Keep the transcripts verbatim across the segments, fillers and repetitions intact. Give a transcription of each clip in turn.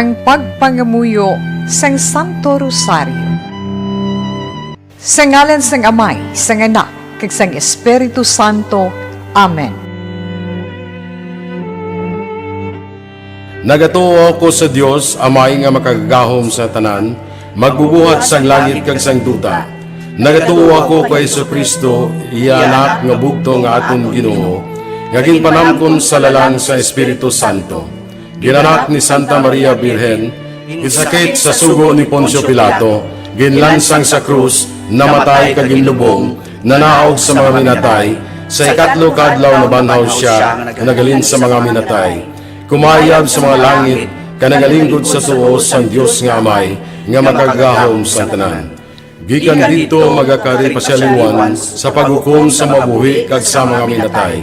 Ang pagpangamuyo sang Santo Rosario. Sa ngalan sang Amay, sang Anak, kag sang Espiritu Santo. Amen. Nagatuo ako sa Dios, Amay nga makagagahom sa tanan, magbubuhat sang langit kag sang duta. Nagatuo ako kay Jesu-Cristo, iya Anak nga bugtong nga aton Ginoo, nga ginpanamkon sa lalang sa Espiritu Santo. Ginanak ni Santa Maria Birhen, ginsakit sa sugo ni Poncio Pilato, ginlansang sa krus, namatay kag ginlubong, nanaog sa mga minatay, sa ikatlo ka adlaw nabanhaw sia nga naghalin sa mga minatay. Kumayab sa mga langit, kag nagalinggod sa tuo sang Dios nga Amay, nga makagagahom sang tanan. Gikan didto magakari pa sia liwat sa paghukom sa mga buhi kag sa mga minatay.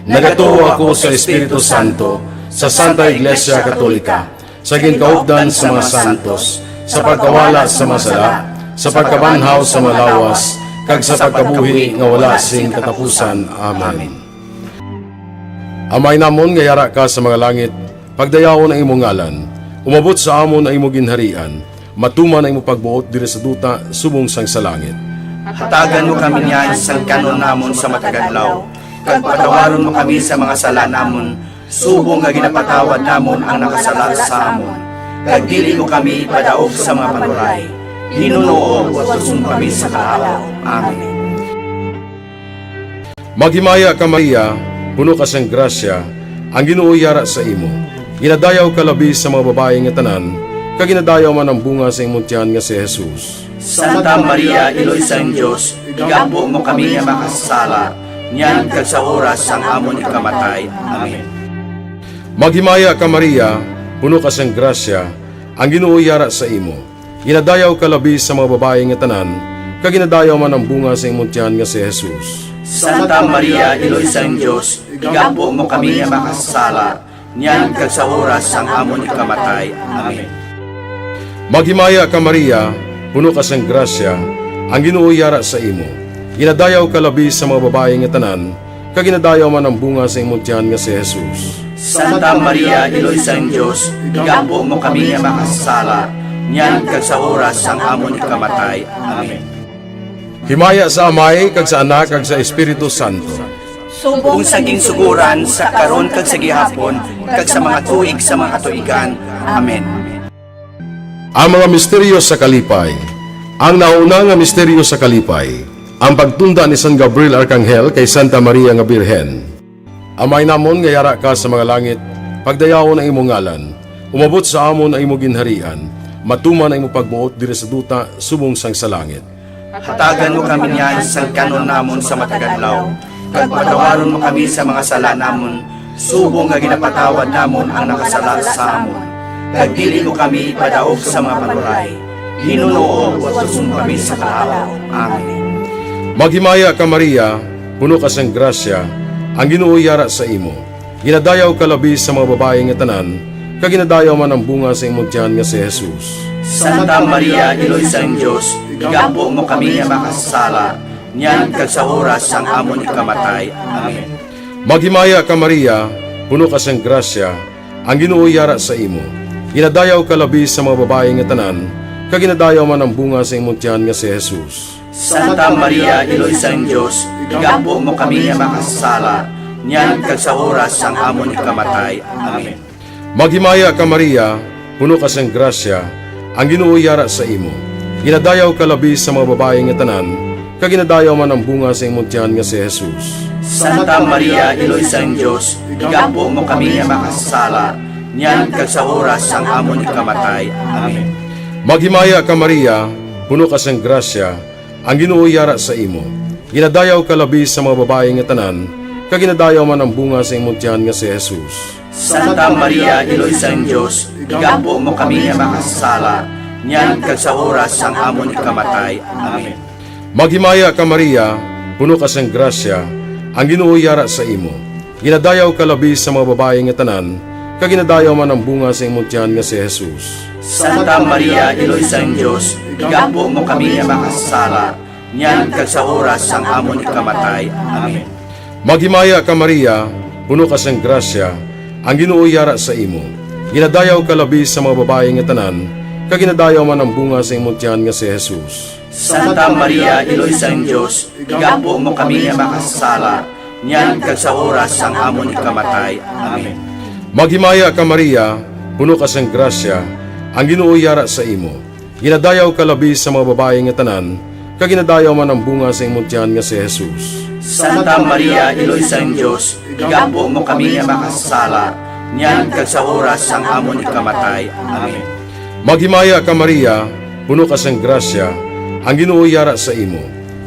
Nagatuo ako sa Espiritu Santo, sa Santa Iglesia Katolika, sa ginkaupdan sa mga santos, sa pagkawala sa mga sala, sa pagkabanhaw sa mga lawas, kag sa pagkabuhi nga wala sing katapusan. Amen. Amay namon nga yara ka sa mga langit, pagdayawon ang imo ngalan. Umabot sa amon ang imo ginharian. Matuman ang imo pagbuot diri sa duta subong sang sa langit. Hatagan mo kami niyan sang kan-on namon sa matag adlaw, kag patawaron mo kami sa mga sala namon, subong nga ginapatawad namon ang nakasala sa amon. Kag dili mo kami ipadaog sa mga panuray. Ginoo, utuson mo kami sa kahawa. Amen. Maghimaya ka, Maria, puno ka sang grasya, ang Ginoo yara sa imo. Ginadayaw ka labi sa mga babayi nga tanan, kag ginadayaw man ang bunga sa imong tiyan nga si Jesus. Santa Maria, Iloy sang Dios, igampo mo kami nga makasasala, niyan kag sa oras sang amon ikamatay. Amen. Maghimaya ka, Maria, puno ka sang grasya, ang Ginoo yara sa imo. Ginadayaw ka labi sa mga babayi nga tanan, kag ginadayaw man ang bunga sa imong tiyan nga si Jesus. Santa Maria, Iloy sang Dios, igampo mo kami nga makasasala, niyan kag sa oras sang amon ikamatay. Amen. Maghimaya ka, Maria, puno ka sang grasya, ang Ginoo yara sa imo. Ginadayaw ka labi sa mga babayi nga tanan, kag ginadayaw man ang bunga sa imong tiyan nga si Jesus. Santa Maria, Iloy sang Dios, igampo mo kami nga makasasala, niyan kag sa oras sang amon ikamatay. Amen. Himaya sa Amay, kag sa Anak, kag sa Espiritu Santo. Subong sa ginsugoran, sa karon, kag sa gihapon, kag sa mga tuig sa mga katuigan. Amen. Ang mga misteryo sa kalipay. Ang nauna nga misteryo sa kalipay, ang pagtunda ni San Gabriel Arkanghel kay Santa Maria nga Birhen. Amay namon nga yara ka sa mga langit, pagdayawon ang imong ngalan. Umabot sa amon ang imong ginharian. Matuman ang imong pagbuot diri sa duta subong sang sa langit. Hatagan mo kami niyan sang kan-on namon sa matag adlaw, kag patawaron mo kami sa mga sala namon, subong nga ginapatawad namon ang nakasala sa amon. Kag dili mo kami ipadaog sa mga panuray. Ginoo, utuson mo kami sa kahawa. Amen. Maghimaya ka, Maria, puno ka sang grasya, ang Ginoo yara sa imo. Ginadayaw ka labi sa mga babayi nga tanan, kag ginadayaw man ang bunga sa imong tiyan nga si Jesus. Santa Maria, Iloy sang Dios, igampo mo kami nga makasasala, niyan kag sa oras sang amon ikamatay. Amen. Maghimaya ka, Maria, puno ka sang grasya, ang Ginoo yara sa imo. Ginadayaw ka labi sa mga babayi nga tanan, kag ginadayaw man ang bunga sa imong tiyan nga si Jesus. Santa Maria, Iloy sang Dios, igampo mo kami nga makasasala, niyan kag sa oras sang amon ikamatay. Amen. Maghimaya ka, Maria, puno ka sang grasya, ang Ginoo yara sa imo. Ginadayaw ka labi sa mga babayi nga tanan, kag ginadayaw man ang bunga sa imong tiyan nga si Jesus. Santa Maria, Iloy sang Dios, igampo mo kami nga makasasala, niyan kag sa oras sang amon ikamatay. Amen. Maghimaya ka, Maria, puno ka sang grasya, ang Ginoo yara sa imo. Ginadayaw ka labi sa mga babayi nga tanan, kag ginadayaw man ang bunga sa imong tiyan nga si Jesus. Santa Maria, Iloy sang Dios, igampo mo kami nga makasasala, niyan kag sa oras sang amon ikamatay. Amen. Maghimaya ka, Maria, puno ka sang grasya, ang Ginoo yara sa imo. Ginadayaw ka labi sa mga babayi nga tanan, kag ginadayaw man ang bunga sa imong tiyan nga si Jesus. Santa Maria, Iloy sang Dios, igampo mo kami nga makasasala, niyan kag sa oras sang amon ikamatay. Amen. Maghimaya ka, Maria, puno ka sang grasya, ang Ginoo yara sa imo. Ginadayaw ka labi sa mga babayi nga tanan, kag ginadayaw man ang bunga sa imong tiyan nga si Jesus. Santa Maria, Iloy sang Dios, igampo mo kami nga makasasala, niyan kag sa oras sang amon ikamatay. Amen. Maghimaya ka, Maria, puno ka sang grasya, ang Ginoo yara sa imo. Ginadayaw ka labi sa mga babayi nga tanan, kag ginadayaw man ang bunga sa imong tiyan nga si Jesus. Santa Maria, Iloy sang Dios, igampo mo kami nga makasasala, niyan kag sa oras sang amon ikamatay. Amen. Maghimaya ka, Maria, puno ka sang grasya, ang Ginoo yara sa imo.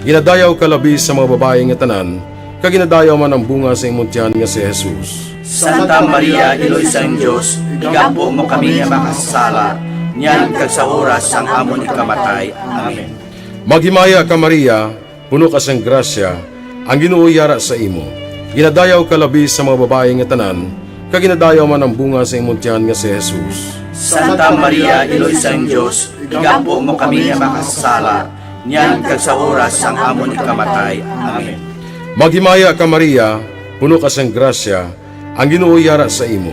Ginadayaw ka labi sa mga babayi nga tanan, kag ginadayaw man ang bunga sa imong tiyan nga si Jesus. Santa Maria, Iloy sang Dios, igampo mo kami nga makasasala, niyan kag sa oras sang amon ikamatay. Amen. Maghimaya ka, Maria, puno ka sang grasya, ang Ginoo yara sa imo. Ginadayaw ka labi sa mga babayi nga tanan, kag ginadayaw man ang bunga sa imong tiyan nga si Jesus. Santa Maria, Iloy sang Dios, igampo mo kami nga makasasala, niyan kag sa oras sang amon ikamatay. Amen. Maghimaya ka, Maria, puno ka sang grasya, ang Ginoo yara sa imo.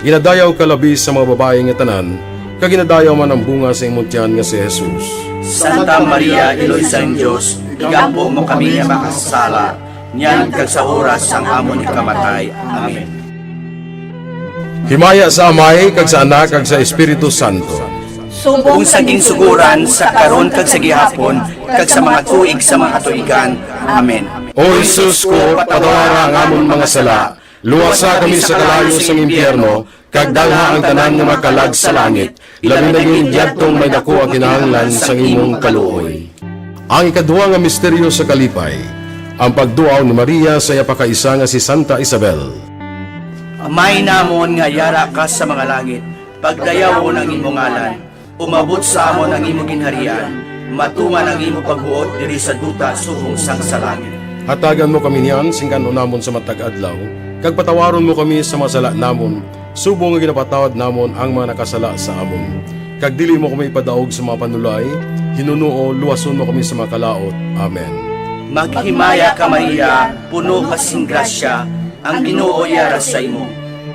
Ginadayaw ka labi sa mga babayi nga tanan, kag ginadayaw man ang bunga sa imong tiyan nga si Jesus. Santa Maria, Iloy sang Dios, igampo mo kami nga makasasala, niyan kag sa oras sang amon ikamatay. Amen. Himaya sa Amay, kag sa Anak, kag sa Espiritu Santo. Subong sa ginsuguran, sa karon, kag sa gihapon, kag sa mga tuig sa mga katuigan. Amen. O Jesus ko, patawara ang amon mga sala, luwasa kami sa kalayo sang impyerno, kag dalha ang tanan nga mga kalag sa langit, labi na gid yadtong may daku ang kinahanglan sang imong kaluoy. Ang ikadua nga misteryo sa kalipay, ang pagduaw ni Maria sa iya pakaisa nga si Santa Isabel. Amay namon nga yara ka sa mga langit, pagdayawon ang imo ngalan, umabot sa amon ang imo ginharian, matunga ang imo pagbuot diri sa duta subong sang sa langit. Hatagan mo kami niyan sing kan-on namon sa matag adlaw, kag patawaron mo kami sa mga sala namon, subong nga ginapatawad namon ang mga nakasala sa amon. Kag dili mo kami ipadaog sa mga panulay, hinunoo luwason mo kami sa mga kalaut. Amen. Maghimaya ka, Maria, puno ka sing grasya, ang Ginoo yara sa imo.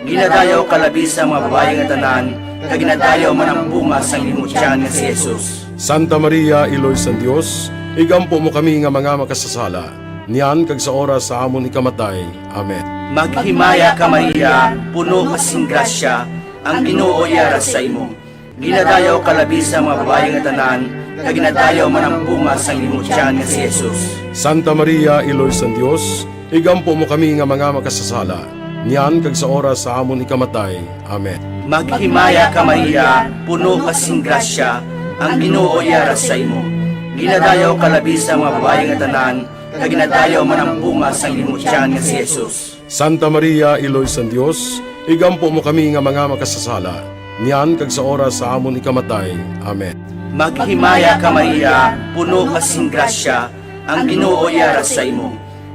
Ginadayaw ka labi sa mga babayi nga tanan, kag ginadayaw man ang bunga sang imo tiyan nga si Jesus. Santa Maria, Iloy sang Dios, igampo mo kami nga mga makasasala, niyan kag sa oras sa amon ikamatay. Amen. Maghimaya ka, Maria, puno ka sing grasya, ang Ginoo yara sa imo. Ginadayaw ka labi sa mga babayi nga tanan, kag ginadayaw man ang bunga sang imo tiyan nga si Jesus. Santa Maria, Iloy sang Dios, igampo mo kami nga mga makasasala, niyan kag sa oras sa amon ikamatay. Amen. Maghimaya ka, Maria, puno ka sing grasya, ang Ginoo yara sa imo. Ginadayaw ka labi sa mga babayi nga tanan, kag ginadayaw man ang bunga sang imo tiyan nga si Jesus. Santa Maria, Iloy sang Dios, igampo mo kami nga mga makasasala, niyan kag sa oras sa amon ikamatay. Amen. Maghimaya ka, Maria, puno ka sing grasya, ang Ginoo yara sa imo.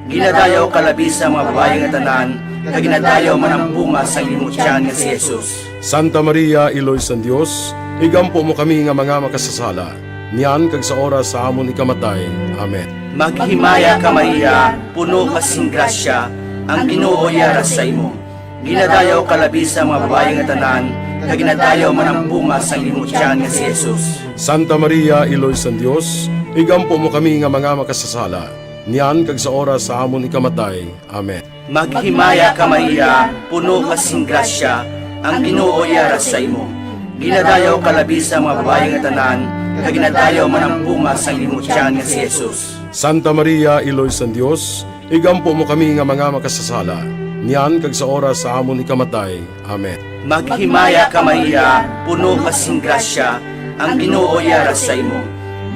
Ginadayaw ka labi sa mga babayi nga tanan, kag ginadayaw man ang bunga sang imo tiyan nga si Jesus. Santa Maria, Iloy sang Dios, igampo mo kami nga mga makasasala, niyan kag sa oras sa amon ikamatay. Amen. Maghimaya ka, Maria, puno ka sing grasya, ang Ginoo yara sa imo. Ginadayaw ka labi sa mga babayi nga tanan, kag ginadayaw man ang bunga sang imo tiyan nga si Jesus. Santa Maria, Iloy sang Dios, igampo mo kami nga mga makasasala, niyan kag sa oras sa amon ikamatay. Amen. Maghimaya ka, Maria, puno ka sing grasya, ang Ginoo yara sa imo. Ginadayaw ka labi sa mga babayi nga tanan, kag ginadayaw man ang bunga sang imo tiyan nga si Jesus. Santa Maria, Iloy sang Dios, igampo mo kami nga mga makasasala, niyan kag sa oras sa amon ikamatay. Amen. Maghimaya ka, Maria, puno ka sing grasya, ang Ginoo yara sa imo.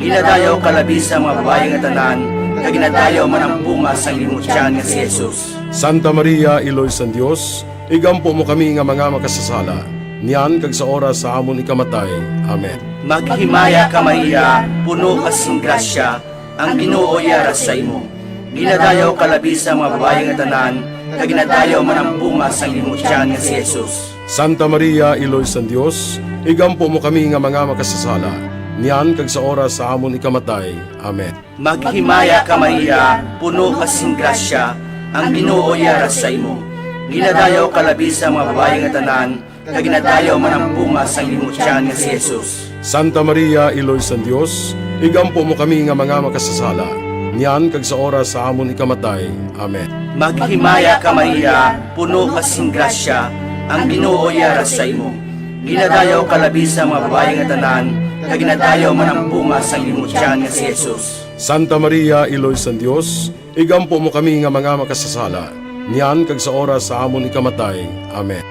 Ginadayaw ka labi sa mga babayi nga tanan, kag ginadayaw man ang bunga sang imo tiyan nga si Jesus. Santa Maria, Iloy sang Dios, igampo mo kami nga mga makasasala, niyan kag sa oras sa amon ikamatay. Amen. Maghimaya ka, Maria, puno ka sing grasya, ang Ginoo yara sa imo. Ginadayaw ka labi sa mga babayi nga tanan, kag ginadayaw man ang bunga sang imo tiyan nga si Jesus. Santa Maria, Iloy sang Dios, igampo mo kami nga mga makasasala, niyan kag sa oras sa amon ikamatay. Amen. Maghimaya ka, Maria, puno ka sing grasya, ang Ginoo yara sa imo. Ginadayaw ka labi sa mga babayi nga tanan, kag ginadayaw man ang bunga sang imong tiyan nga si Jesus. Santa Maria, Iloy sang Dios, igampo mo kami nga mga makasasala, niyan kag sa oras sa amon ikamatay. Amen. Maghimaya ka, Maria, puno ka sing grasya, ang Ginoo yara sa imo. Ginadayaw ka labi sa mga babayi nga tanan, kag ginadayaw man ang bunga sang imong tiyan nga si Jesus. Santa Maria, Iloy sang Dios, igampo mo kami nga mga makasasala, niyan kag sa oras sa amon ikamatay. Amen.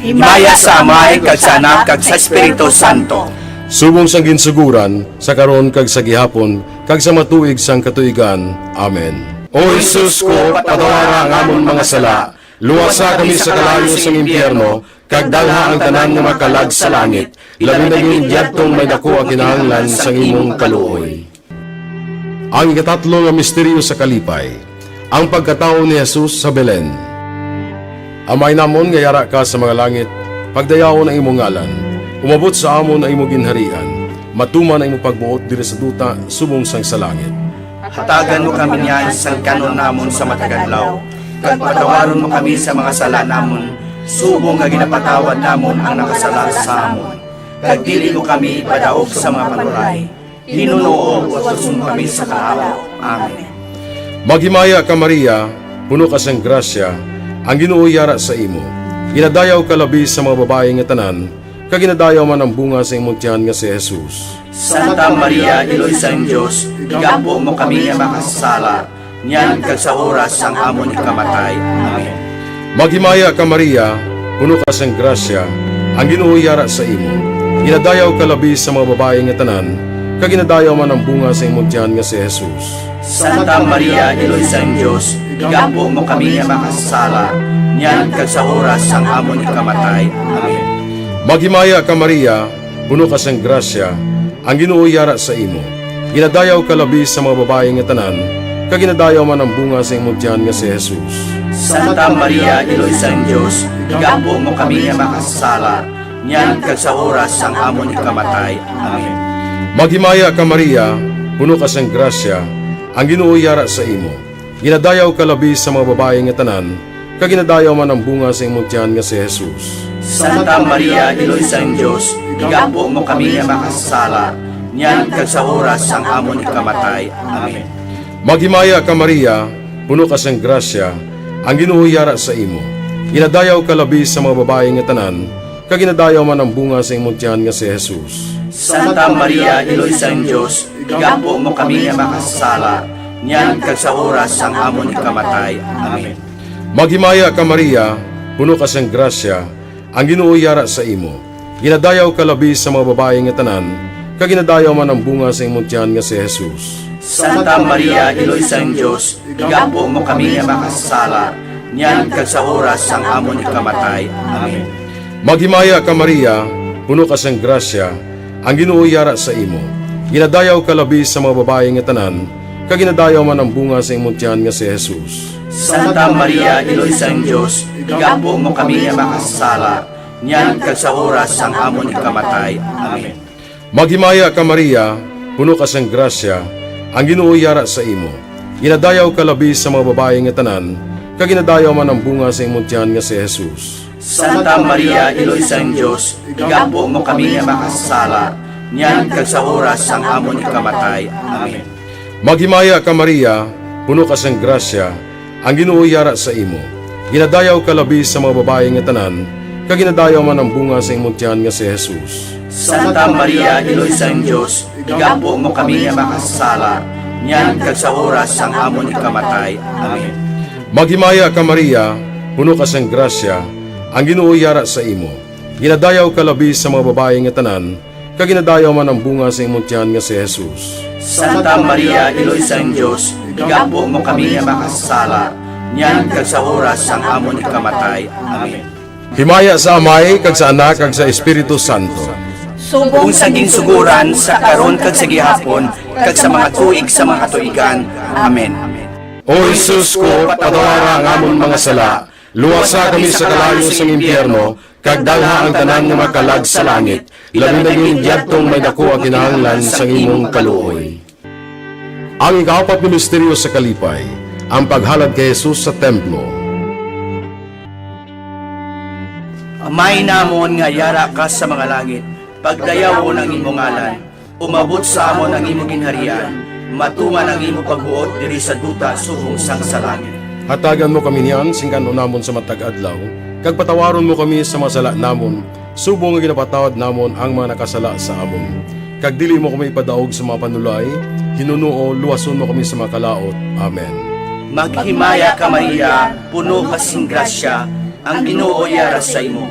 Himaya sa Amay, kag sa Anak, kag sa Espiritu Santo. Subong sang ginsuguran, sa karon, kag sa gihapon, kag sa mga tuig sang katuigan. Amen. O Jesus ko, patawara ang amon mga sala, luwasa kami sa kalayo sang impyerno, kag dalha ang tanan nga mga kalag sa langit, labi na gid yadtong may daku ang kinahanglan sang imong kaluoy. Ang ikatatlo nga misteryo sa kalipay, ang pagkatawo ni Jesus sa Belen. Amay namon nga yara ka sa mga langit, pagdayawon ang imong ngalan. Umabot sa amon ang imong ginharian. Matuman ang imong pagbuot diri sa duta subong sang sa langit. Hatagan mo kami niyan sang kan-on namon sa matag adlaw, kag patawaron mo kami sa mga sala namon, subong nga ginapatawad namon ang nakasala sa amon. Kag dili mo kami ipadaog sa mga panuray. Hinunoo, ugason mo kami sa kahawa. Amen. Maghimaya ka, Maria, puno ka sang grasya, ang Ginoo yara sa imo. Ginadayaw ka labi sa mga babayi nga tanan, kag ginadayaw man ang bunga sa imong tiyan nga si Jesus. Santa Maria, Iloy sang Dios, igampo mo kami nga makasasala, niyan kag sa oras sang amon ikamatay. Amen. Maghimaya ka, Maria, puno ka sang grasya, ang Ginoo yara sa imo. Ginadayaw ka labi sa mga babayi nga tanan, kag ginadayaw man ang bunga sa imong tiyan nga si Jesus. Santa Maria, Iloy sang Dios, igampo mo kami nga makasasala, niyan kag sa oras sang amon ikamatay. Amen. Maghimaya ka, Maria, puno ka sang grasya, ang Ginoo yara sa imo. Ginadayaw ka labi sa mga babayi nga tanan, kag ginadayaw man ang bunga sa imong tiyan nga si Jesus. Santa Maria, Iloy sang Dios, igampo mo kami nga makasasala, niyan kag sa oras sang amon ikamatay. Amen. Maghimaya ka, Maria, puno ka sang grasya, ang Ginoo yara sa imo. Ginadayaw ka labi sa mga babayi nga tanan, kag ginadayaw man ang bunga sa imong tiyan nga si Jesus. Santa Maria, Iloy sang Dios, igampo mo kami nga makasasala, niyan kag sa oras sang amon ikamatay. Amen. Maghimaya ka, Maria, puno ka sang grasya, ang Ginoo yara sa imo. Ginadayaw ka labi sa mga babayi nga tanan, kag ginadayaw man ang bunga sa imong tiyan nga si Jesus. Santa Maria, Iloy sang Dios, igampo mo kami nga makasasala, niyan kag sa oras sang amon ikamatay. Amen. Maghimaya ka, Maria, puno ka sang grasya, ang Ginoo yara sa imo. Ginadayaw ka labi sa mga babayi nga tanan, kag ginadayaw man ang bunga sa imong tiyan nga si Jesus. Santa Maria, Iloy sang Dios, igampo mo kami nga makasasala, niyan kag sa oras sang amon ikamatay. Amen. Maghimaya ka, Maria, puno ka sang grasya, ang Ginoo yara sa imo. Ginadayaw ka labi sa mga babayi nga tanan, kag ginadayaw man ang bunga sa imong tiyan nga si Jesus. Santa Maria, Iloy sang Dios, igampo mo kami nga makasasala, niyan kag sa oras sang amon ikamatay. Amen. Maghimaya ka, Maria, puno ka sang grasya, ang Ginoo yara sa imo. Ginadayaw ka labi sa mga babayi nga tanan, kag ginadayaw man ang bunga sa imong tiyan nga si Jesus. Santa Maria, Iloy sang Dios, igampo mo kami nga makasasala, niyan kag sa oras sang amon ikamatay. Amen. Maghimaya ka, Maria, puno ka sang grasya, ang Ginoo yara sa imo. Ginadayaw ka labi sa mga babayi nga tanan, kag ginadayaw man ang bunga sa imong tiyan nga si Jesus. Santa Maria, Iloy sang Dios, igampo mo kami nga makasasala, niyan kag sa oras sang amon ikamatay. Amen. Maghimaya ka, Maria, puno ka sang grasya, ang Ginoo yara sa imo. Ginadayaw ka labi sa mga babayi nga tanan, kag ginadayaw man ang bunga sa imong tiyan nga si Jesus. Santa Maria, Iloy sang Dios, igampo mo kami nga makasasala, niyan kag sa oras sang amon ikamatay. Amen. Himaya sa Amay, kag sa Anak, kag sa Espiritu Santo. Subong sa ginsuguran, sa karon, kag sa gihapon, kag sa mga tuig sa mga katuigan. Amen. O Jesus ko, patawara ang amon mga sala, luwasa kami sa kalayo sang impyerno, kag dalha ang tanan nga mga kalag sa langit, labi na gid yadtong may daku ang kinahanglan sang imong kaluoy. Ang ikaapat nga misteryo sa kalipay, ang paghalad kay Jesus sa templo. Amay namon nga yara ka sa mga langit, pagdayawon ang imo ngalan. Umabot sa amon ang imo ginharian. Matuman ang imo pagbuot diri sa duta subong sang sa langit. Hatagan mo kami niyan sing kan-on namon sa matag adlaw, kag patawaron mo kami sa mga sala namon, subong nga ginapatawad namon ang mga nakasala sa amon. Kag dili mo kami ipadaog sa mga panulay, hinunoo, luwason mo kami sa mga kalaut. Amen. Maghimaya ka, Maria, puno ka sing grasya, ang Ginoo yara sa imo.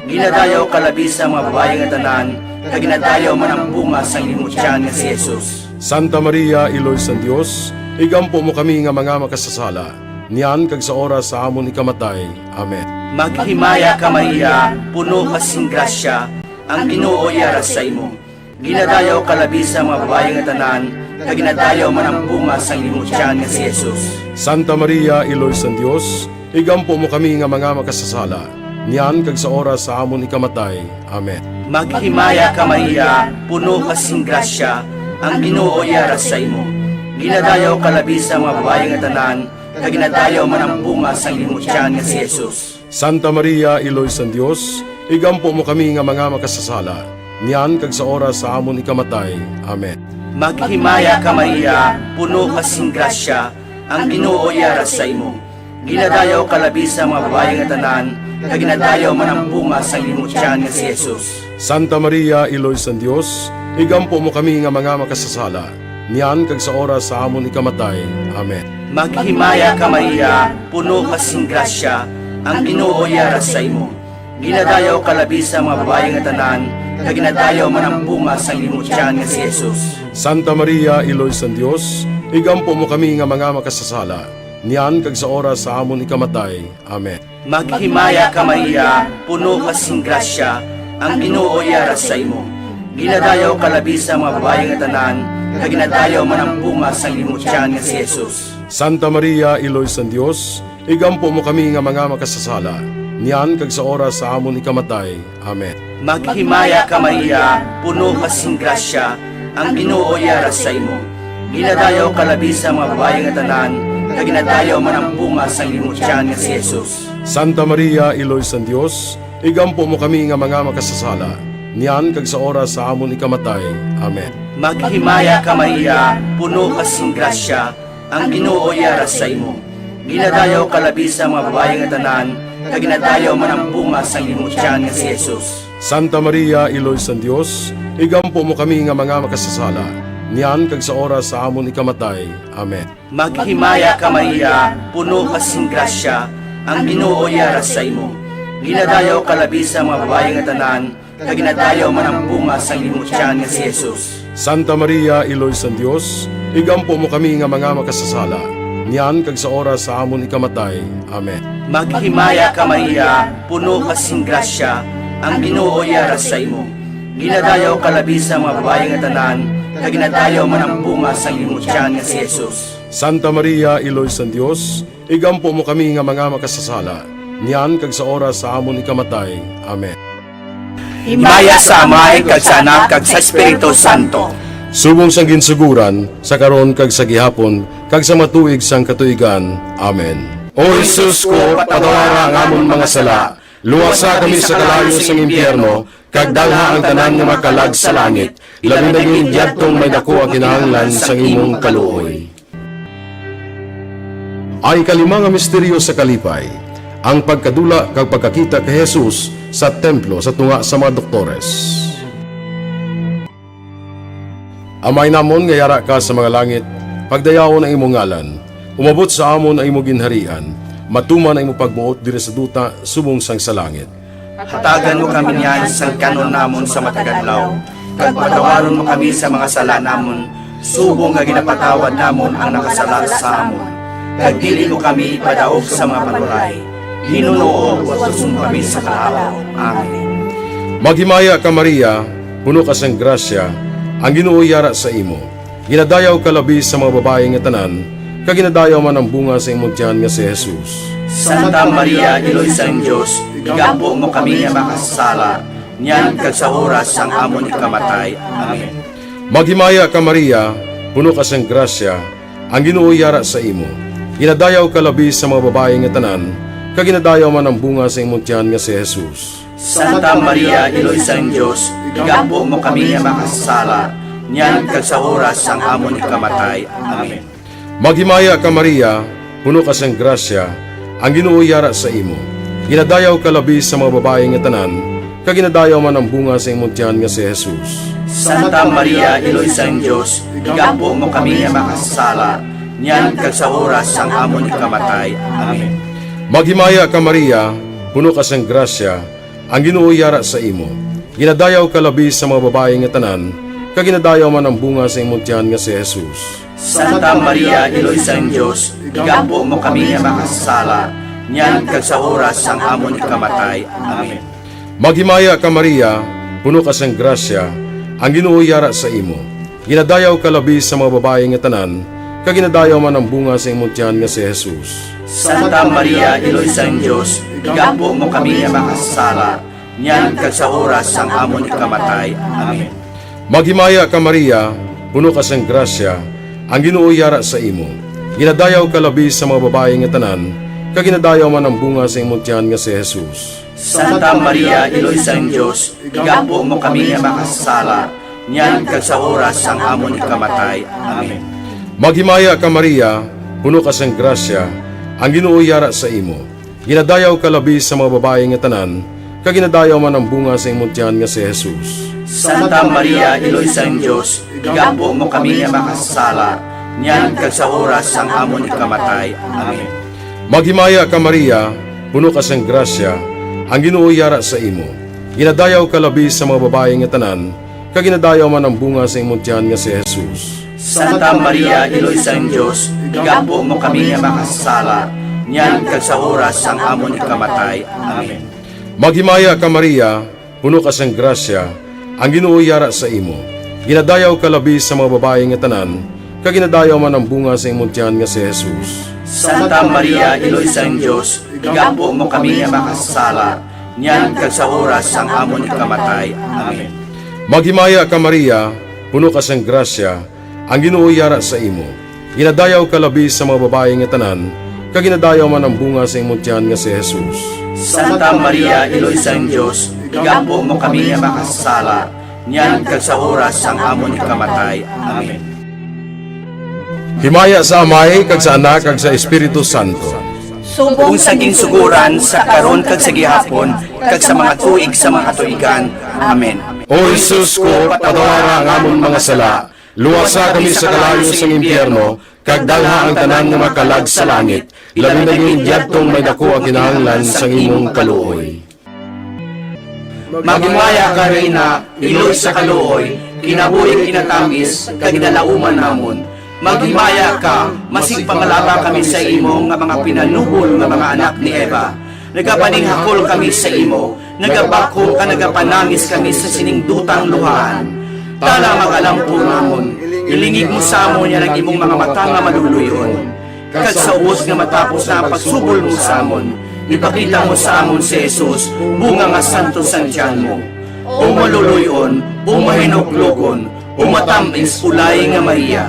Ginadayaw ka labi sa mga babayi nga tanan, kag ginadayaw man ang bunga sang imo tiyan nga si Jesus. Santa Maria, Iloy sang Dios, igampo mo kami nga mga makasasala, niyan kag sa oras sa amon ikamatay. Amen. Maghimaya ka, Maria, puno ka sing grasya, ang Ginoo yara sa imo. Ginadayaw ka labi sa mga babayi nga tanan, kag ginadayaw man ang bunga sang imo tiyan nga si Jesus. Santa Maria, Iloy sang Dios, igampo mo kami nga mga makasasala, niyan kag sa oras sa amon ikamatay. Amen. Maghimaya ka, Maria, puno ka sing grasya, ang Ginoo yara sa imo. Ginadayaw ka labi sa mga babayi nga tanan, kag ginadayaw man ang bunga sang imo tiyan nga si Jesus. Santa Maria, Iloy sang Dios, igampo mo kami nga mga makasasala, niyan kag sa oras sa amon ikamatay. Amen. Maghimaya ka, Maria, puno ka sing grasya, ang Ginoo yara sa imo. Ginadayaw ka labi sa mga babayi nga tanan, kag ginadayaw man ang bunga sang imo tiyan nga si Jesus. Santa Maria, Iloy sang Dios, igampo mo kami nga mga makasasala, niyan kag sa oras sa amon ikamatay. Amen. Maghimaya ka, Maria, puno ka sing grasya, ang Ginoo yara sa imo. Ginadayaw ka labi sa mga babayi nga tanan, kag ginadayaw man ang bunga sang imo tiyan nga si Jesus. Santa Maria, Iloy sang Dios, igampo mo kami nga mga makasasala, niyan kag sa oras sa amon ikamatay. Amen. Maghimaya ka, Maria, puno ka sing grasya, ang Ginoo yara sa imo. Ginadayaw ka labi sa mga babayi nga tanan, kag ginadayaw man ang bunga sang imo tiyan nga si Jesus. Santa Maria, Iloy sang Dios, igampo mo kami nga mga makasasala, niyan kag sa oras sa amon ikamatay. Amen. Maghimaya ka, Maria, puno ka sing grasya, ang Ginoo yara sa imo. Ginadayaw ka labi sa mga babayi nga tanan, kag ginadayaw man ang bunga sang imo tiyan nga si Jesus. Santa Maria, Iloy sang Dios, igampo mo kami nga mga makasasala, niyan kag sa oras sa amon ikamatay. Amen. Maghimaya ka, Maria, puno ka sing grasya, ang Ginoo yara sa imo. Ginadayaw ka labi sa mga babayi nga tanan, kag ginadayaw man ang bunga sang imo tiyan nga si Jesus. Santa Maria, Iloy sang Dios, igampo mo kami nga mga makasasala, niyan kag sa oras sa amon ikamatay. Amen. Maghimaya ka, Maria, puno ka sing grasya, ang Ginoo yara sa imo. Ginadayaw ka labi sa mga babayi nga tanan, kag ginadayaw man ang bunga sang imo tiyan nga si Jesus. Santa Maria, Iloy sang Dios, igampo mo kami nga mga makasasala, niyan kag sa oras sa amon ikamatay. Amen. Maghimaya ka, Maria, puno ka sing grasya, ang Ginoo yara sa imo. Ginadayaw ka labi sa mga babayi nga tanan, kag ginadayaw man ang bunga sang imo tiyan nga si Jesus. Santa Maria, Iloy sang Dios, igampo mo kami nga mga makasasala, niyan kag sa oras sa amon ikamatay. Amen. Himaya sa Amay, kag sa Anak, kag sa Espiritu Santo. Subong sang ginsugoran, sa karon kag sa gihapon, kag sa matuig sang katuigan. Amen. O Jesus ko, patawara ang amon mga sala, luwasa kami sa kalayo sang impyerno, kag dalha ang tanan nga makalag sa langit, labi na gid yadtong may daku ang kinahanglan sang imong kaluoy. Ang ikalima nga misteryo sa kalipay, ang pagkadula kag pagkakita kay Jesus sa templo sa tunga sa mga doktores. Amay namon nga yara ka sa mga langit, pagdayawon ang imong ngalan. Umabot sa amon ang imo ginharian. Matuman ang imo pagbuot diri sa duta subong sang sa langit. Hatagan mo kami niyan sang kan-on namon sa matag adlaw, kag patawaron mo kami sa mga sala namon, subong nga ginapatawad namon ang nakasala sa amon. Kag dili mo kami ipadaog sa mga panulay, hinunoo, luwason mo kami sa kalaut. Amen. Maghimaya ka, Maria, puno ka sang grasya, ang Ginoo yara sa imo. Ginadayaw ka labi sa mga babayi nga tanan, kag ginadayaw man ang bunga sa imong tiyan nga si Jesus. Santa Maria, Iloy sang Dios, igampo mo kami nga makasasala, niyan kag sa oras sang amon ikamatay. Amen. Maghimaya ka, Maria, puno ka sang grasya, ang Ginoo yara sa imo. Ginadayaw ka labi sa mga babayi nga tanan, kag ginadayaw man ang bunga sa imong tiyan nga si Jesus. Santa Maria, Iloy sang Dios, igampo mo kami nga makasasala, niyan kag sa oras sang amon ikamatay. Amen. Maghimaya ka, Maria, puno ka sang grasya, ang Ginoo yara sa imo. Ginadayaw ka labi sa mga babayi nga tanan, kag ginadayaw man ang bunga sa imong tiyan nga si Jesus. Santa Maria, Iloy sang Dios, igampo mo kami nga makasasala, niyan kag sa oras sang amon ikamatay. Amen. Maghimaya ka, Maria, puno ka sang grasya, ang Ginoo yara sa imo. Ginadayaw ka labi sa mga babayi nga tanan, kag ginadayaw man ang bunga sa imong tiyan nga si Jesus. Santa Maria, Iloy sang Dios, igampo mo kami nga makasasala, niyan kag sa oras sang amon ikamatay. Amen. Maghimaya ka, Maria, puno ka sang grasya, ang Ginoo yara sa imo. Ginadayaw ka labi sa mga babayi nga tanan, kag ginadayaw man ang bunga sa imong tiyan nga si Jesus. Santa Maria, Iloy sang Dios, igampo mo kami nga makasasala, niyan kag sa oras sang amon ikamatay. Amen. Maghimaya ka, Maria, puno ka sang grasya, ang Ginoo yara sa imo. Ginadayaw ka labi sa mga babayi nga tanan, kag ginadayaw man ang bunga sa imong tiyan nga si Jesus. Santa Maria, Iloy sang Dios, igampo mo kami nga makasasala, niyan kag sa oras sang amon ikamatay. Amen. Maghimaya ka, Maria, puno ka sang grasya, ang Ginoo yara sa imo. Ginadayaw ka labi sa mga babayi nga tanan, kag ginadayaw man ang bunga sa imong tiyan nga si Jesus. Santa Maria, Iloy sang Dios, igampo mo kami nga makasasala, niyan kag sa oras sang amon ikamatay. Amen. Maghimaya ka, Maria, puno ka sang grasya, ang Ginoo yara sa imo. Ginadayaw ka labi sa mga babayi nga tanan, kag ginadayaw man ang bunga sa imong tiyan nga si Jesus. Santa Maria, Iloy sang Dios, igampo mo kami nga makasasala, niyan kag sa oras sang amon ikamatay. Amen. Maghimaya ka, Maria, puno ka sang grasya, ang Ginoo yara sa imo. Ginadayaw ka labi sa mga babayi nga tanan, kag ginadayaw man ang bunga sa imong tiyan nga si Jesus. Santa Maria, Iloy sang Dios, igampo mo kami nga makasasala, niyan kag sa oras sang amon ikamatay. Amen. Maghimaya ka, Maria, puno ka sang grasya, ang Ginoo yara sa imo. Ginadayaw ka labi sa mga babayi nga tanan, kag ginadayaw man ang bunga sa imong tiyan nga si Jesus. Santa Maria, Iloy sang Dios, igampo mo kami nga makasasala, niyan kag sa oras sang amon ikamatay. Amen. Himaya sa Amay, kag sa Anak, kag sa Espiritu Santo. Subong sa ginsugoran, sa karon, kag sa gihapon, kag sa mga tuig sa mga katuigan. Amen. O Jesus ko, patawara ang amon mga sala, luwasa kami sa kalayo sang impyerno, kag dalha ang tanan nga mga kalag sa langit, labi na gid yadtong may daku ang kinahanglan sang imong kaluoy. Maghimaya ka, Reyna, iloy sa kaluoy, kinabuhi kinatamis, kag ginalauman namon. Maghimaya ka, masig pangalaba kami sa imo nga mga pinanubol nga mga anak ni Eva. Nagapaninghakol kami sa imo, nagabakhom kag nagapanangis kami sa sining dutang luhaan. Tana, mag-alampo namon, ilingig mo sa amon yan ang imong mga mata nga maluluy-on. Kag sa ubos nga matapos na ang pagsubol mo sa amon, ipakita mo sa amon si Jesus, bunga nga santos sang tiyan mo. O maluluy-on, o mahinuklogon, o matamis, ulay nga Maria,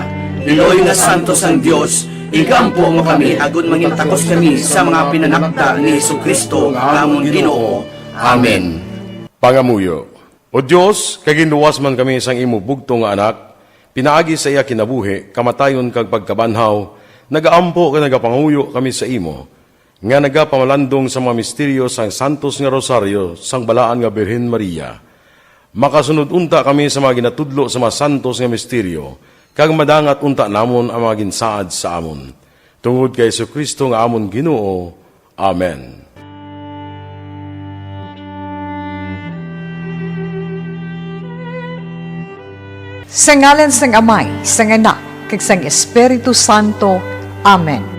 iloy nga santos sang Dios, igampo mo kami, agod mangin takos kami sa mga pinanakda ni Jesu-Cristo nga amon Ginoo. Amen. Pangamuyo. O Dios, kay ginluwas man kami sang imo bugtong nga Anak, pinaagi sa iya kinabuhi, kamatayon, kag pagkabanhaw, nagaampo kag nagapangamuyo kami sa imo, nga nagapamalandong sa mga misteryo sang Santos nga Rosario sang Balaan nga Birhen Maria. Makasunod unta kami sa mga ginatudlo sa mga santos nga misteryo, kag madangat unta namon ang mga ginsaad sa amon. Tungod kay Jesu-Cristo nga amon Ginoo. Amen. Sa ngalan sang Amay, sang Anak, kag sang Espiritu Santo. Amen.